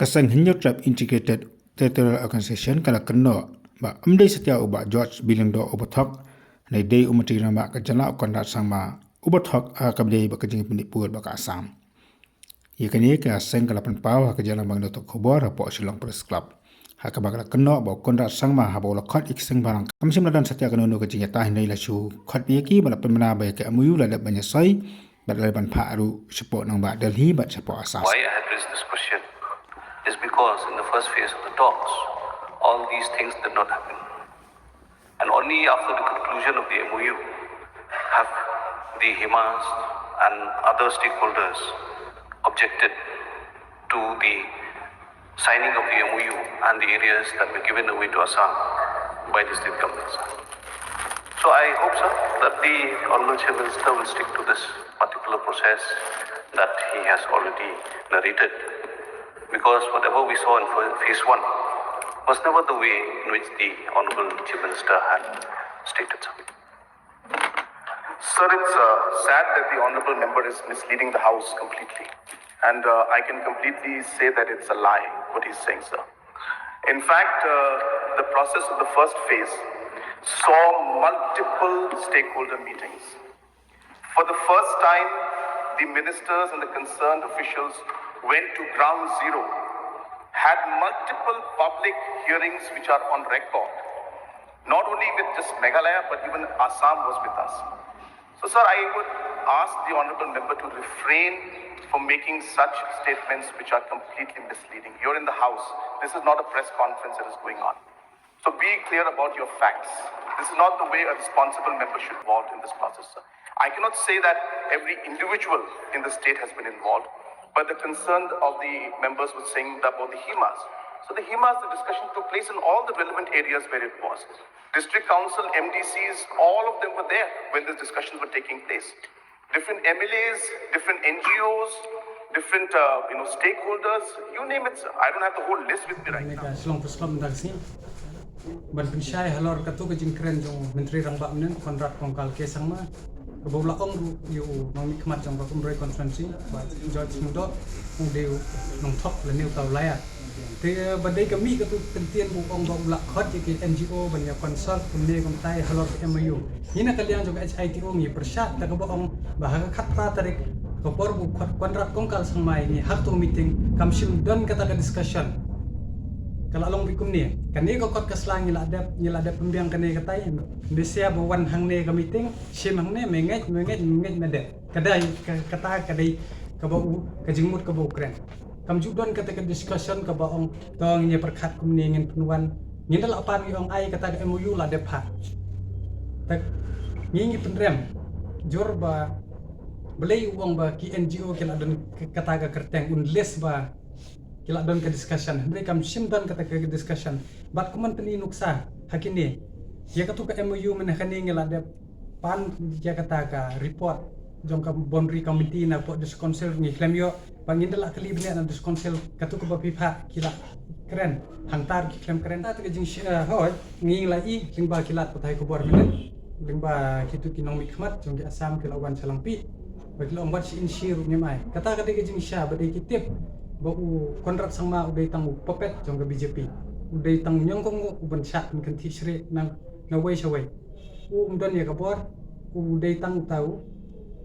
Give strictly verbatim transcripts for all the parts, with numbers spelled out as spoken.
Ka seng Hynñiewtrep Integrated Territorial Organization ka la kynnoh ba ym dei satia u Bah George B. Lyngdoh uba thok, hynrei dei u Myntri Rangbah ka jylla u Conrad Sangma uba thok ha kaba dei bad ka jingpynpud bad ka Assam. Ïa kane ka seng ka la pynpaw ha ka jingïalang bad ki nongthoh khubor hapoh Shillong Press Club, ha kaba ka la kynnoh ba u Conrad Sangma haba u la khot ïa ki seng bhalang kam shym la don satia kano kano ka jingïataiñ, hynrei la shu khot ïa ki bad la pynbna ba ïa ka M O U la dep ban ïasoi bad la dep ban phah ruh shapoh nongbah Delhi bad shapoh Assam. Why I had raised this question is because in the first phase of the talks, all these things did not happen. And only after the conclusion of the M O U have the Himas and other stakeholders objected to the signing of the M O U and the areas that were given away to Assam by the state government. So I hope, sir, that the Honorable Chief Minister will stick to this particular process that he has already narrated, because whatever we saw in pha-, phase one was never the way in which the Honorable Chief Minister had stated, sir. Sir, it's uh, sad that the honorable member is misleading the House completely. And uh, I can completely say that it's a lie, what he's saying, sir. In fact, uh, the process of the first phase saw multiple stakeholder meetings. For the first time, the ministers and the concerned officials went to ground zero, had multiple public hearings which are on record, not only with just Meghalaya, but even Assam was with us. So, sir, I would ask the honorable member to refrain from making such statements which are completely misleading. You're in the House. This is not a press conference that is going on. So be clear about your facts. This is not the way a responsible member should involved in this process, sir. I cannot say that every individual in the state has been involved, but the concern of the members was saying that about the Himas. So the Himas, the discussion took place in all the relevant areas where it was. District Council, M D Cs, all of them were there when these discussions were taking place. Different M L As, different N G Os, different uh, you know stakeholders, you name it, sir. I don't have the whole list with me right now. Ka Shillong Press Club mynta ka sngi ban pynshai halor katu ka jingkren jong u Myntri Rangbah mynhynnin Conrad Kongkal K Sangma, kaba u la ong ruh ïa u nongmihkhmat jong ka Umroi constituency, Bah George Lyngdoh, u dei u nongthok lane uta u lait. Te ba dei ka mih katu ka kyntien ba u ong ba u la khot ïa ki N G O ban ïa consult kumne kumtai halor ka M O U. Ngi na ka liang jong ka H I T O ngi pyrshah da kaba ong ba ha ka khatphra tarik, ka por ba u khot Conrad Kongkal Sangma ïa ngi ha katu ka meeting, kam shym don kata ka discussion. Ka la long beit kumne. Kane ka kot ka sla ngi la dep, ngi la dep pynbiang kane katai. Hynrei sha ba wan hangne ka meeting, shim hangne, me ngeit, me ngeit, me ngeit, me dep. Ka dei ka, kata ka dei kaba u, ka jingmut kaba u kren. Kam ju don kata ka discussion kaba ong to ngin ïa pyrkhat kumne, ngin pynwan. Ngin da la pan ngi ong ai kata ka M O U la dep phah. Tak ngi ngi pynrem jur ba balei u ong ba ki N G O ki la don kata ka kyrteng, un list ba ki la don ka discussion. Hynrei kam shym don kata ka discussion. Bad kumne pyni nuksa ha kine, ïa katu ka M O U mynne kane ngi la dep pan ïa kata ka report jong ka boundary committee na pdeng District Council, ngi khlem ïoh. Ba ngin da la kylli bniah na District Council, katu kaba phi phah ki la kren, hangta ki khlem kren. Kata ka jingshisha, hooid, ngi la i lyngba ki lad pathai khubor mynne, lyngba kitu ki nongmihkhmat jong ki Assam ki la wan sha Langpih ba ki la ong wat shi inshi ruh ngim ai. Kata ka dei ka jingshisha ba dei ki tip ba u Conrad Sangma u dei tang u puppet jong ka B J P. U dei tang ñiangkong u ban shah pynkynthih shreh na, na wei sha wei. U ym don ïa ka bor, u dei tang uta u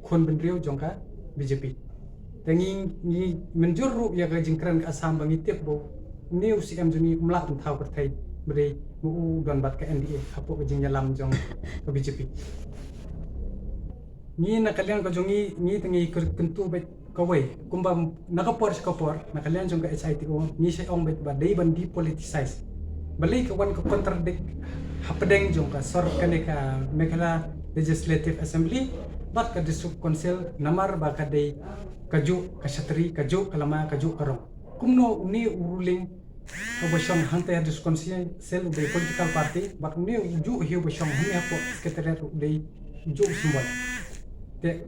khun bynriew jong ka B J P. Te ngi, ngi mynjur ruh ïa ka jingkren ka Assam ba ngi tip ba une u C M jong ngi um lah ban thaw pyrthei ba dei ma u don bad ka N D A hapoh ka jingïalam jong ka B J P. Ngi na ka liang ka jong ngi, ngi te ngi kyr-, kyntu beit kawei, kumba na ka por sha ka por, na ka liang jong ka H I T O, ngi shait ong beit ba dei ban depoliticize. Balei ka wan ka contradict hapdeng jong ka sor kane ka Meghalaya Legislative Assembly bad ka District Council, namar ba ka dei kajuh ka shatri, kajuh ka lama, kajuh ka rong. Kumno une u ruling uba shong hangta ha District Council u dei political party, bad une ujuh hi uba shong hangne hapoh Secretariat u dei ujuh u symbol. Te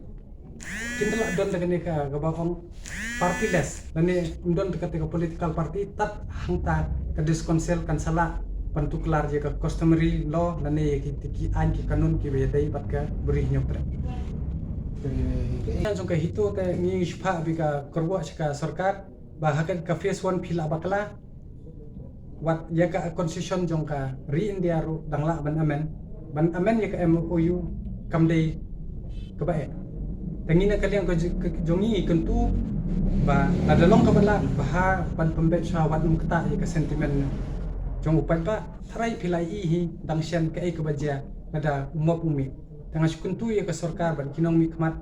kin da la don da kane ka, kaba ong partyless, lane ym don da kata ka political party, tad hangta ka District Council kan sa lah ban tuklar ïa ka customary law lane ïa ki, ki aiñ ki kanun kiba ïadei bad ka Bri Hynñiewtrep. Jong ka HITO te ngi shipha bad ka kyrwoh sha ka sorkar ba ha ka phase one phi lah bakla, wat ïa ka constitution jong ka ri India ruh dang lah ban amend, ban amend ïa ka M O U kam dei kaba eh. Te ngi na ka liang ka jong ngi kyntu ba lada long kaba lah, ba ha ban pynbeit shuwa wat nym ktah ïa ka sentiment jong u paidbah. Tharai phi la i hi dang shen kaei kaba jia lada u mop u mih. Te nga shu kyntu ïa ka sorkar bad ki nongmihkhmat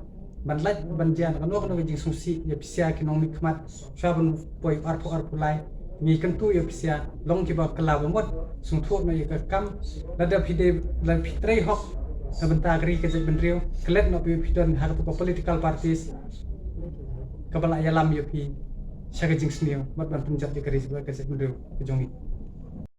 ban lait ban jia na kano kano ka jingsngewsih ïa phi sha ki nongmihkhmat shuwa ban poi arphew arphew lai. Ngi kyntu ïa phi sha long kiba kylla ba mut, sngewthuh noh ïa ka kam. Lada phi dei, lada phi trei hok na bynta ka ri ka jaitbynriew, klet noh phi, phi don ha katu ka political parties kaba la ïalam ïa phi sha ka jingsniew bad ban pynjot ïa ka ri ka jaitbynriew ka jong ngi.